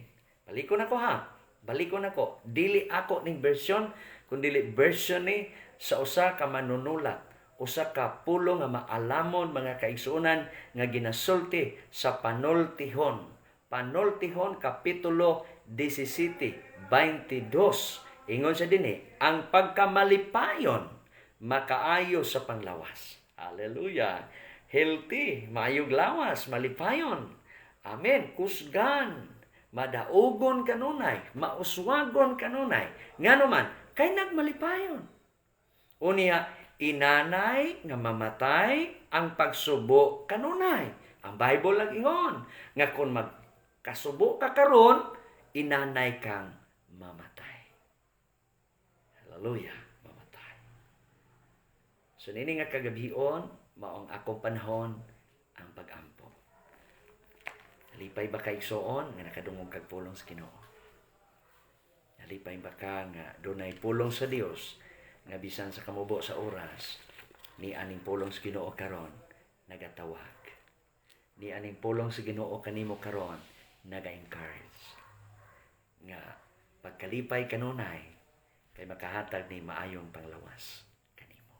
Balikon ako ha. Balikon ako. Dili ako ning version, kun dili version ni sa usa ka manunulat, usa ka pulo nga maalamon, mga kaigsuonan, nga ginasulti sa Panultihon. Panultihon kapitulo 17, 22. Ingon sa dinhi, ang pagkamalipayon makaayo sa panglawas. Hallelujah. Healthy, maayog lawas, malipayon. Amen. Kusgan, madaugon kanunay, mauswagon kanunay. Ngano man, kay nagmalipayon. Unya, inanay nga mamatay ang pagsubo kanunay. Ang Bible lang ingon nga kung magkasubo ka karon, inanay kang mamatay. Hallelujah, mamatay. So nini nga kagabion, maong akong panahon ang pag-ampo. Nalipay ba ka, igsoon, nga nakadungog kag pulong sa Ginoo? Nalipay ba ka nga dunay pulong sa Dios nga bisan sa kamubo sa oras ni aning pulong sa Ginoo karon nagatawag? Ni aning pulong sa Ginoo kanimo karon naga-encourage nga pagkalipay kanunay kay makahatag ni maayong panglawas kanimo.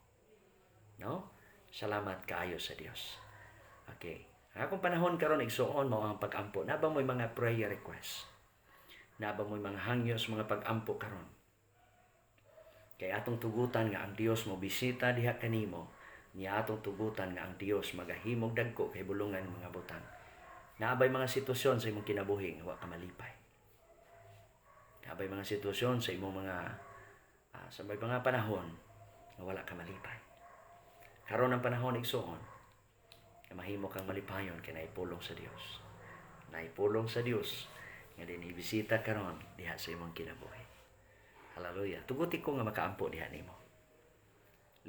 No? Salamat kaayo sa Dios. Okay. Ang akong panahon karon, igsuon, mao ang pag-ampo. Naa ba mo'y mga prayer request? Naa ba mo'y mga hangyos, mga pag-ampo karon? Kay atong tugutan nga ang Dios mo bisita diha kanimo, niya atong tugutan nga ang Dios magahimog dagko kay bulungan mga butang. Naa bay mga sitwasyon sa imong kinabuhi nga wa ka malipay? Naa bay mga sitwasyon sa imong mga sa may mga panahon nga wala ka malipay? Karon ang panahon, igsuon, nga mahimo kang malipayon kay naipulong sa Dios. Naipulong sa Dios nga din ibisita karon diha sa imong kinabuhi. Hallelujah. Tuguti ko nga makaampo diha nimo.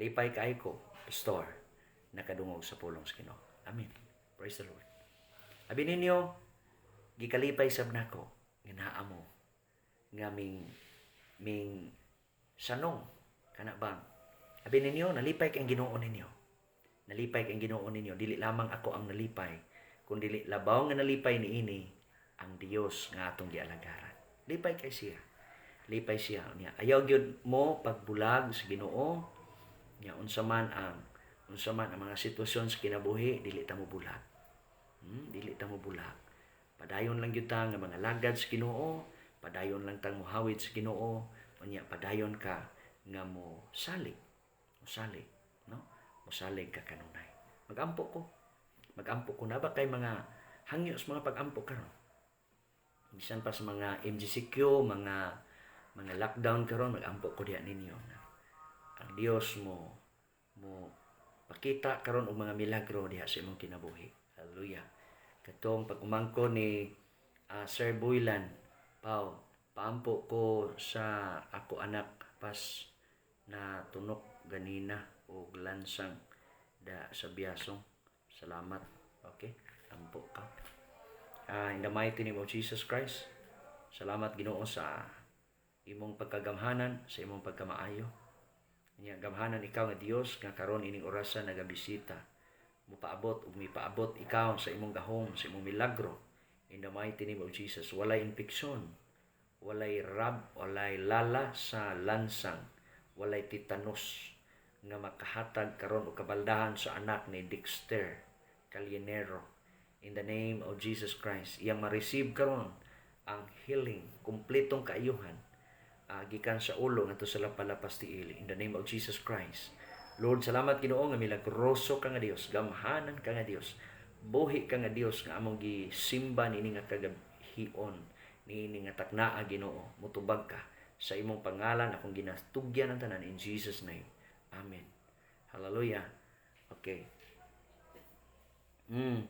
Lipay kaayo ko, pastor, nakadungog sa pulong sa Ginoo. Amen. Praise the Lord. Abi ninyo, gikalipay sab nako nga naa mo nga ming sanong kana bang. Abi ninyo, nalipay kay ang Ginoo ninyo. Nalipay kay ang Ginoo ninyo. Dili lamang ako ang nalipay, kun dili labaw nga nalipay niini ang Dios nga atong gialagaran. Lipay kay siya. Lipay siya niya. Ayaw gyud mo pagbulag sa Ginoo. Nya unsa man ang mga sitwasyon sa kinabuhi, dili ta mo bulag. Dili ta mo bulag. Padayon lang gyud ta nga mga lagad sa Ginoo, padayon lang tang muhawid sa Ginoo, unya padayon ka nga mo salig. Mosalig, no? Mosalig ka kanunay. Magampo ko. Magampo ko. Naa ba kay mga hangyo sa mga pag-ampo karon? Bisan pa sa mga MGCQ, mga lockdown karon, magampo ko diha ninyo na ang Dios mo mo pakita karon og mga milagro diha sa imong kinabuhi. Hallelujah. Katong pag-umangko ni Sir Boylan, Pau, paampo ko sa ako anak pas na tunok ganina og lansang da sa Biasong. Salamat. Okay? Ampo ka. In the mighty name of Jesus Christ, salamat, Ginoo, sa imong pagkagamhanan, sa imong pagkamaayo. Nya gamhanan ikaw nga Dios nga karon ining orasa nagabisita. Mupaabot ug mipaabot ikaw sa imong gahom, sa imong milagro. In the mighty name of Jesus, walay infeksyon, walay rab, walay lala sa lansang. Walay tetanus nga makahatag karon og kabaldahan sa anak ni Dexter Calienero. In the name of Jesus Christ, iyang ma-receive karon ang healing, kumpletong kaayuhan gikan sa ulo ngadto sa lapalapas tiil, in the name of Jesus Christ. Lord, salamat, Ginoo, nga milagroso ka nga Dios, gamhanan ka nga Dios, buhi ka nga Dios nga among gisimba niini nga kagabhion, niini nga taknaa. Ginoo, mutubag ka. Sa imong pangalan akong ginatugyan ang tanan, in Jesus' name. Amen. Hallelujah. Okay.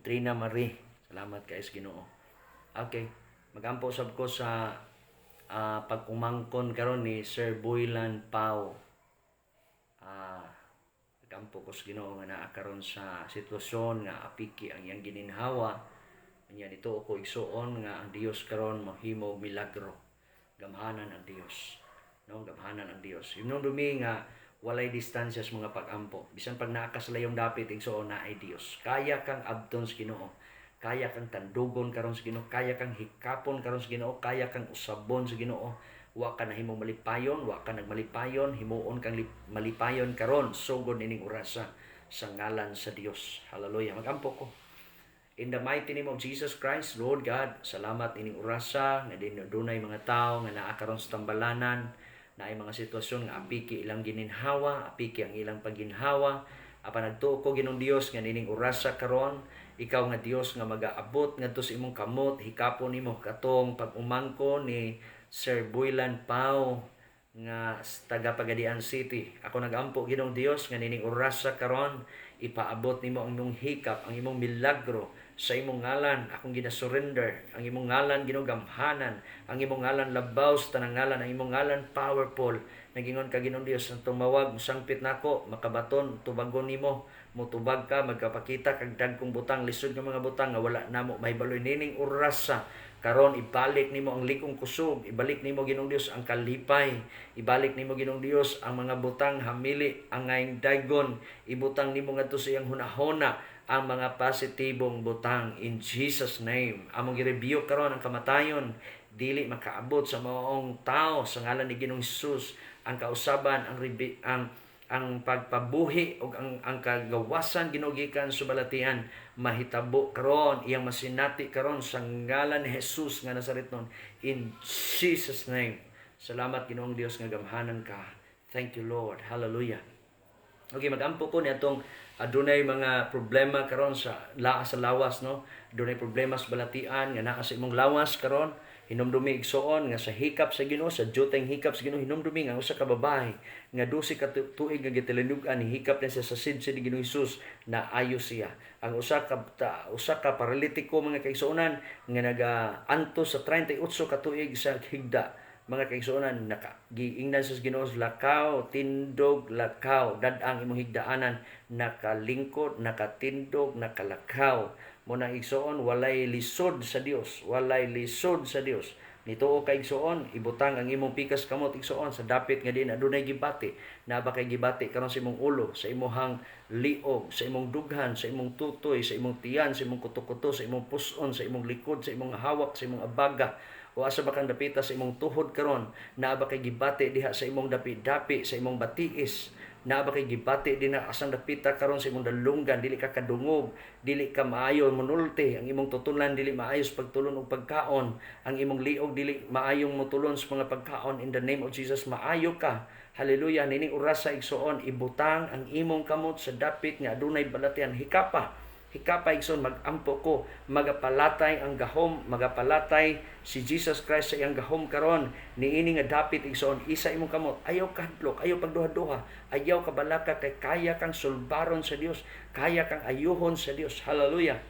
Trina Marie. Salamat kay sa Ginoo. Okay. Magampo sab ko sa pag-umangkon karon ni Sir Boylan Pau. Nagampo ko sa Ginoo nga naa karon sa sitwasyon nga apiki ang iyang gininhawa. Nya nito ako, igsuon, nga ang Dios karon mahimo milagro. Gamhanan ang Dios. No, gamhanan ang Dios. Hinumdumi nga walay distansya sa mga pag-ampo. Bisan pag naa ka sa layong dapit, igsuon, naay Dios. Kaya kang abton sa Ginoo. Kaya kang tandugon karon sa Ginoo, kaya kang hikapon karon sa Ginoo, kaya kang usabon sa Ginoo. Wa ka nahimong malipayon, wa ka nagmalipayon, himuon kang malipayon karon sugod ining orasa sa ngalan sa Dios. Hallelujah. Magampo ko. In the mighty name of Jesus Christ, Lord God, salamat ining orasa nga din dunay mga tao nga naa karon sa tambalanan, naay mga sitwasyon nga apiki ilang gininhawa, apiki ang ilang pagginhawa. Apan nagtuo ko, Ginoong Dios, nga nining orasa karon, ikaw nga Dios nga magaabot ngadto sa imong kamot, hikapon nimo katong pag-umangko ni Sir Boylan Pau nga taga Pagadian City. Ako nagampo, Ginoong Dios, nga nining orasa karon ipaabot nimo ang imong hikap, ang imong milagro sa imong ngalan. Akong gina-surrender ang imong ngalan, Ginoo, gamhanan. Ang imong ngalan labaw sa tanang ngalan, ang imong ngalan powerful. Nagingon ka, Ginoong Dios, ang tumawag sangpit nako makabaton, tubagon nimo, mutubag ka, magkapakita kag dagkong butang, lisod nga mga butang nga wala namo mahibaloy. Nining orasa karon ibalik nimo ang lig-ong kusog, ibalik nimo, Ginoong Dios, ang kalipay, ibalik nimo, Ginoong Dios, ang mga butang hamili ang ngayong daygon, ibutang nimo ngadto sa iyang hunahona ang mga positibong butang, in Jesus' name. Among gi-rebuke karon ang kamatayon, dili makaabot sa maong tao sa ngalan ni Ginoong Hesus. Ang kausaban, ang pagpabuhi ug ang kagawasan, Ginoo, gikan sa balatian mahitabo karon, iyang masinati karon sa ngalan ni Jesus nga Nazaretnon, in Jesus' name. Salamat, Ginoong Dios, nga gamhanan ka. Thank you, Lord. Hallelujah. Okay, magampo ko niadtong adunay mga problema karon sa lawas, no. Adunay problema sa balatian nga naa sa imong lawas karon. Hinumdumi, igsuon, nga sa hikap sa Ginoo, sa dyuteng hikap sa Ginoo, hinumdumi nga usa ka babae nga 12 ka tuig nga gitilinug-an, hikap na siya sa sidsid ni Ginoong Hesus, na ayo siya. Ang usa ka paralitiko, mga kaigsuonan, nga naga-antos sa 38 ka tuig sa higda, mga kaigsuonan, naka giingnan sa Ginoo, "Lakaw, tindog, lakaw, dad-ang imong higdaanan." Nakalingkod, nakatindog, nakalakaw. Mo nang, igsuon, walay lisod sa Dios, walay lisod sa Dios. Nituo ka, igsuon, ibutang ang imong pikas kamot, igsuon, sa dapit nga din adunay gibati. Na ba kay gibati karon sa imong ulo, sa imong liog, sa imong dughan, sa imong tutoy, sa imong tiyan, sa imong kuto-kuto, sa imong puson, sa imong likod, sa imong hawak, sa imong abaga, o asa ba kang dapita sa imong tuhod karon? Naa ba kay gibati diha sa imong dapi-dapi, sa imong batiis? Naa ba kay gibati dinha asang dapita karon sa imong dalunggan? Dili ka kadungog, dili ka maayo munulti, ang imong tutulan dili maayo sa pagtulon og pagkaon, ang imong liog dili maayong motulon sa mga pagkaon, in the name of Jesus maayo ka. Hallelujah. Nining orasa, igsuon, ibutang ang imong kamot sa dapit nga adunay balatian. Hikapa. Hikapa, igsoon, magampo ko, magapalatay ang gahom, magapalatay si Jesus Christ sa iyang gahom karon. Niini nga dapit, igsoon, isa imong kamot. Ayaw kahadlok, ayaw pagduha-duha, ayaw kabalaka kay kaya kang sulbaron sa Dios, kaya kang ayuhon sa Dios. Hallelujah.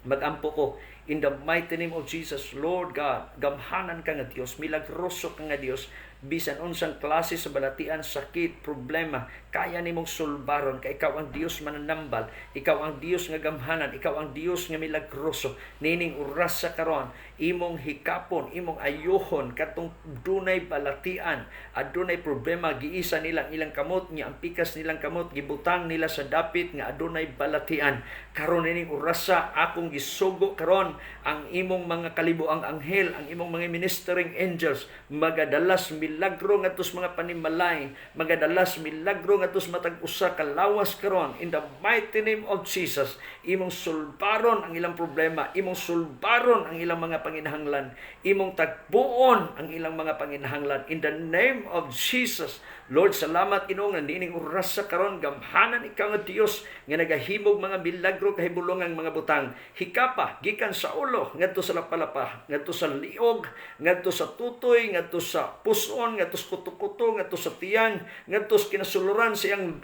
Magampo ko in the mighty name of Jesus, Lord God, gamhanan ka nga Dios, milagroso ka nga Dios, bisan unsang klase sa balatian, sakit, problema, Kaya nimong sulbaron kay ikaw ang Dios mananambal, ikaw ang Dios nga gamhanan, ikaw ang Dios nga milagroso. Nining oras sa karon, imong hikapon, imong ayuhon katong dunay balatian, adunay problema, giisa nilang ilang kamot nya ang pikas nilang kamot gibutang nila sa dapit nga adunay balatian. Karon nining orasa, akong gisugo karon ang imong mga kalibuang anghel, ang imong mga ministering angels, magadalas milagro ngadto sa mga panimalay, magadalas milagro ngadto sa matag usa ka lawas karon. In the mighty name of Jesus, imong sulbaron ang ilang problema, imong sulbaron ang ilang mga panginahanglan, imong tagbuon ang ilang mga panginahanglan, in the name of Jesus. Lord, salamat, Ginoo, nga niining oras sa karon gamhanan ikaw nga Dios nga nagahimog mga milagro, kahibulongang mga butang. Hikapa gikan sa ulo ngadto sa lapalapa, ngadto sa liog, ngadto sa tutoy, ngadto sa puson, ngadto sa kuto-kuto, ngadto sa tiyan, ngadto sa kinasuluran sa iyang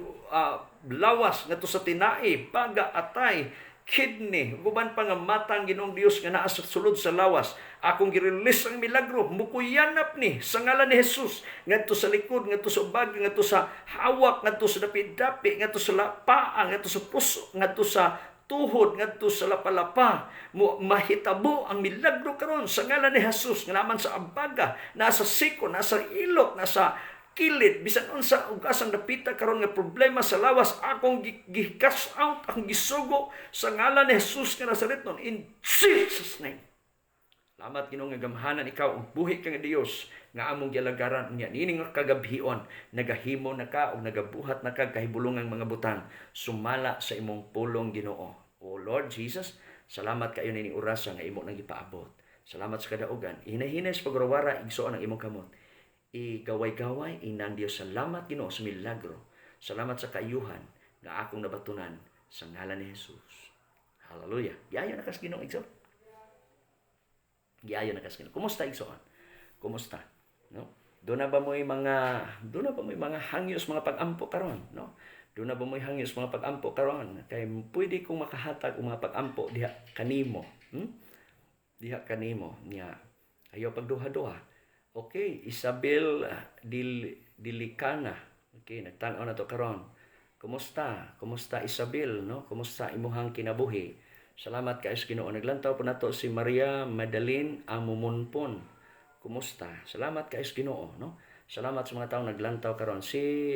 lawas, ngadto sa tinai, baga, atay, kidney, guban pa nga matang, Ginoong Dios, nga naa sa sulod sa lawas. Akong gi-release ang milagro, mukuyanap ni sa ngalan ni Jesus ngadto sa likod, ngadto sa ubag, ngadto sa hawak, ngadto sa dapi-dapi, ngadto sa paa, ngadto sa puso, ngadto sa tuhod, ngadto sa lapalapa. Mo mahitabo ang milagro karon sa ngalan ni Jesus nga naman sa abaga, nasa siko, nasa ilok, nasa kilid, bisan unsa ug asang dapita karon nga problema sa lawas, akong gi-cast out, akong gisugo sa ngalan ni Jesus nga Nazaretnon, in Jesus' name. Salamat, Ginoo, nga gamhanan ikaw ug buhi ka nga Dios nga among gialagaran. Unya niini nga kagabhion nagahimo na ka ug nagabuhat na ka kahibulongang mga butang sumala sa imong pulong, Ginoo. O Lord Jesus, salamat kayo nining orasa nga imo nang gipaabot. Salamat sa kadaugan. Hinahinay sa pagrawara, igsoon, ang imong kamot. Igaway-gaway inang Dios. Salamat, Ginoo, sa milagro. Salamat sa kaayuhan nga akong nabatunan sa ngalan ni Jesus. Hallelujah. Giayo na kas Ginoo, igsoon. Giayo na kas Ginoo. Kumusta, igsoon? Kumusta? No? Doon na ba mo'y mga hangyos mga pag-ampo karon, no? Doon na ba mo'y hangyos mga pag-ampo karon? Kay pwede kong makahatag og mga pag-ampo diha kanimo. Diha kanimo niya. Ayaw pagduha-duha. Okay, Isabel Dilicana. Okay, nagtan-aw na to karon. Kumusta? Kumusta, Isabel, no? Kumusta imuhang kinabuhi? Salamat kay Ginoo. Naglantaw po nato si Maria Madeline Amumunpon. Kumusta? Salamat kay Ginoo, no? Salamat sa mga taong naglantaw karon. Si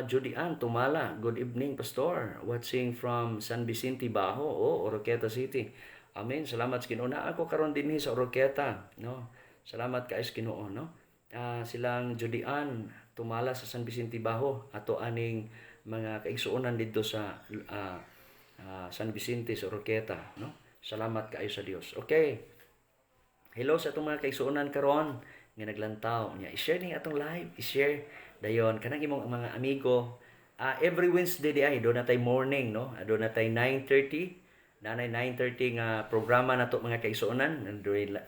Judy Ann Tumala, good evening, Pastor. Watching from San Vicente Bajo, oh, Oroquieta City. Amen. Salamat sa Ginoo. Na ako karon dinhi sa Oroquieta, no? Salamat kay Ginoo, no? Silang Judy Ann Tumala sa San Vicente Bajo, ato aning mga kaigsuonan didto sa San Vicente sa Oroquieta, no? Salamat kaayo sa Dios. Okay. Hello sa atong mga kaigsuonan karon nga naglantaw. Nya i-share ning atong live, i-share dayon kanang imong mga amigo. Every Wednesday di ay doon natay morning, no? Doon natay 9:30, nanay 9:30 nga programa nato, mga kaigsuonan.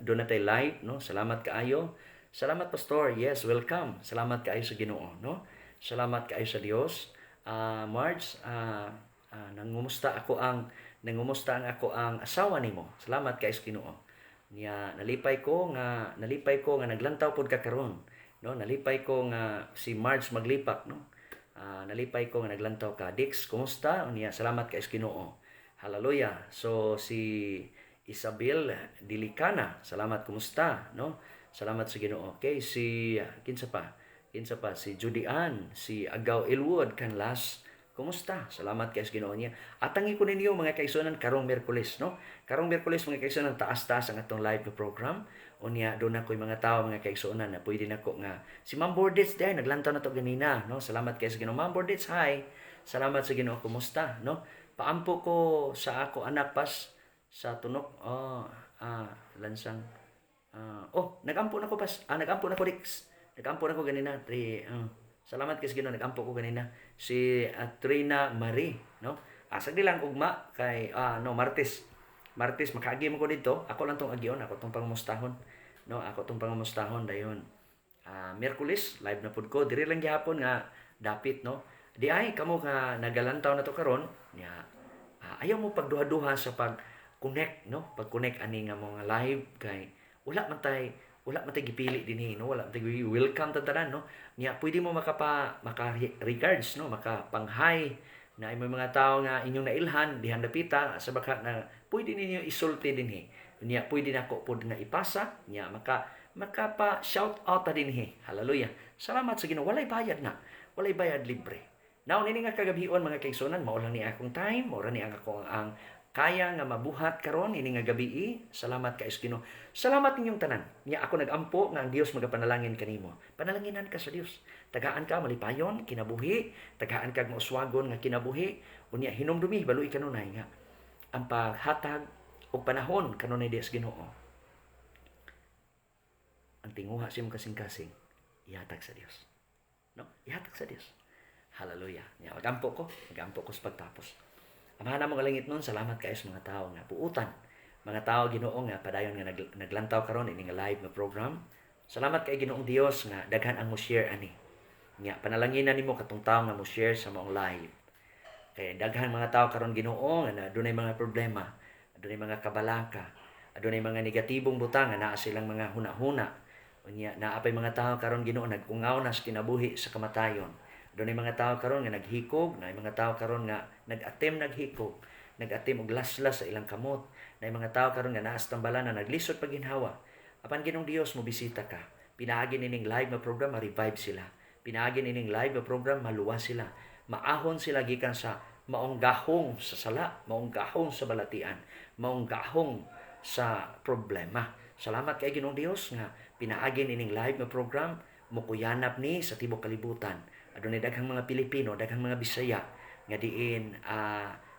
Doon natay live, no? Salamat kaayo. Salamat, Pastor. Yes, welcome. Salamat kaayo sa Ginoo, no? Salamat kaayo sa Dios. Marge, nangumusta ang ako ang asawa nimo. Salamat kaayo sa Ginoo. Nya nalipay ko nga naglantaw pod ka karon, no? Nalipay ko nga si Marge maglipak, no? Nalipay ko nga naglantaw ka. Dix, kumusta? Unya salamat kay Ginoo. Hallelujah. So si Isabel Dilicana, salamat, kumusta, no? Salamat sa Ginoo. Okay, si kinsa pa? Kinsa pa? Si Judy Ann, si Agaw Elwood Canlas. Kumusta? Salamat kay Ginoo niya. Atangi ko ninyo, mga kaigsuonan, karong Miyerkules, no? Karong Miyerkules, mga kaigsuonan, taas-taas ang atong live na program. Unya doon ako yung mga tao, mga kaigsuonan, na pwede nako nga si Ma'am Bordits dahil naglantaw na to ganina, no? Salamat kay sa Ginoo. Ma'am Bordits, hi. Salamat sa Ginoo. Kumusta, no? Paampo ko sa ako anak pas sa tunok. Oh, lansang. Oh, nagampo na ko pas. Nagampo na ko, Dix. Nagampo na ko ganina. Tri, salamat kay sa Ginoo, nagampo ko ganina. Si Trina Marie, no? Asa di lang ugma kay no, Martes. Martes makaagi mo ko dito. Ako lang tong agion, ako tong pangumustahon. No, ako tong pangumustahon dayon. Miyerkules live na pud ko. Diri lang gihapon nga dapit, no. Di ay kamo nga nagalantaw na to karon nya, ayaw mo pagduha-duha sa pag connect, no? Pag connect ani nga mga live kay wala man tay Wala man tay gipili dinhi, no? Wala man tay welcome ta tanan, no? Nya pwede mo makapa maka regards, no, makapanghay na may mga tao nga inyong nailhan dihan dapita sa baka na pwede ninyo isulti dinhi. Nya pwede nako pod nga ipasa, nya makapa shout out ta dinhi. Hallelujah. Salamat sa Ginoo. Walay bayad na. Walay bayad, libre. Now, nini nga kagabhion, mga kaigsuonan, mao lang ni akong time, mao ra ni ang ako ang kaya nga mabuhat karon ini nga gabii. Salamat kay Ginoo. Salamat ninyong tanan. Nya ako nagampo nga ang Dios magapanalangin kanimo. Panalanginan ka sa Dios. Tagaan ka malipayon kinabuhi, tagaan kag mauswagon nga kinabuhi. Unya hinumdumi, balui kanunay nga ang paghatag og panahon kanunay diha sa Ginoo. Ang tinguha sa imong kasing-kasing, ihatag sa Dios. No? Ihatag sa Dios. Hallelujah. Nya magampo ko, magampo ko sa pagtapos. Amahan namo nga langitnon, salamat kaayo sa mga tao nga buutan. Mga tao, Ginoo, nga padayon nga naglantaw karon ini nga live nga program. Salamat kay Ginoong Dios nga daghan ang mo share ani. Nya panalanginan nimo katong tao nga mo share sa maong live. Kay daghan mga tao karon, Ginoo, nga na dunay mga problema, adunay mga kabalaka, adunay mga negatibong butang nga naa silang mga huna-huna. Unya naa pay mga tao karon, Ginoo, nag-ungaw na sa kinabuhi sa kamatayon. Dunay mga tao karon nga naghikog, naay mga tao karon nga nag-attempt naghikog, nag-attempt og laslas sa ilang kamot. Naay mga tao karon nga naa sa tambalan na naglisod pagginhawa. Apan Ginoong Dios, mobisita ka. Pinaagi nining live nga program, ma-revive sila. Pinaagi nining live nga program, maluwas sila. Maahon sila gikan sa maong gahong sa sala, maong gahong sa balatian, maong gahong sa problema. Salamat kay Ginoong Dios nga pinaagi nining live nga program, mukuyanap ni sa tibok kalibutan. Adunay daghang mga Pilipino, daghang mga Bisaya nga diin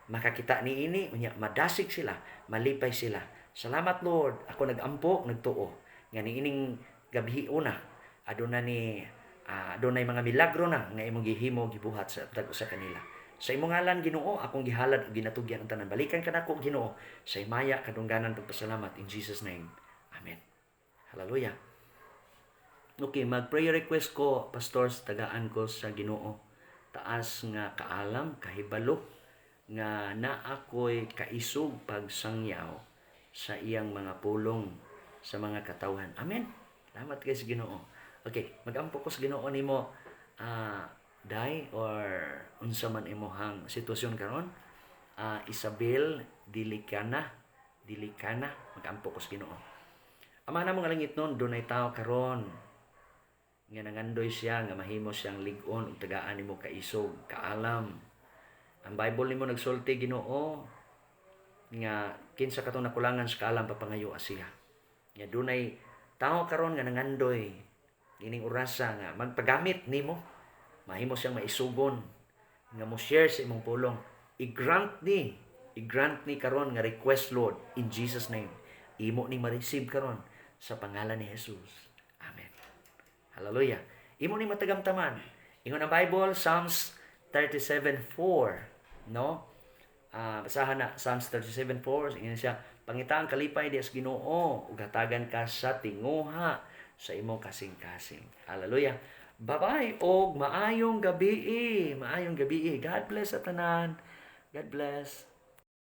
makakita niini, unya madasig sila, malipay sila. Salamat, Lord. Ako nagampo, nagtuo nga niining gabi una aduna ni adunay mga milagro na nga imong gihimo, gibuhat sa tag usa kanila. Sa imong ngalan, Ginoo, akong gihalad ug ginatugyan ang tanan. Balikan kanako, Ginoo, sa himaya, kadungganan, pagpasalamat, in Jesus' name. Amen. Hallelujah. Okay, mag-prayer request ko, pastors, tagaan ko sa Ginoo. Taas nga kaalam, kahibalo, nga naa ko'y kaisog pagsangyaw sa iyang mga pulong sa mga katawhan. Amen. Salamat kay sa Ginoo. Okay, magampo ko sa Ginoo nimo, day or unsa man imong sitwasyon karon. Isabel Dilikana, Dilikana, magampo ko sa Ginoo. Ama namo nga langitnon, dunay tao karon nga nangandoy siya nga mahimo siyang lig-on ug tagaan nimo kaisog, kaalam. Ang Bible nimo nagsulti, Ginoo, nga kinsa katong nakulangan sa kaalam, papangayo siya. Nga dunay tao karon nga nangandoy ining orasa nga magpagamit nimo, mahimo siyang maisugon nga mo share sa imong pulong. I-grant ni karon nga request, Lord, in Jesus' name. Imo ni ma-receive karon sa pangalan ni Jesus. Amen. Hallelujah. Imo ni matagamtaman. Ingon ang Bible, Psalms 37:4, no? Basahan na Psalms 37:4, ingon siya, "Pangita ang kalipay diha sa Ginoo ug hatagan ka sa tinguha sa imong kasing-kasing." Hallelujah. Bye-bye og maayong gabi. Maayong gabi. God bless sa tanan. God bless.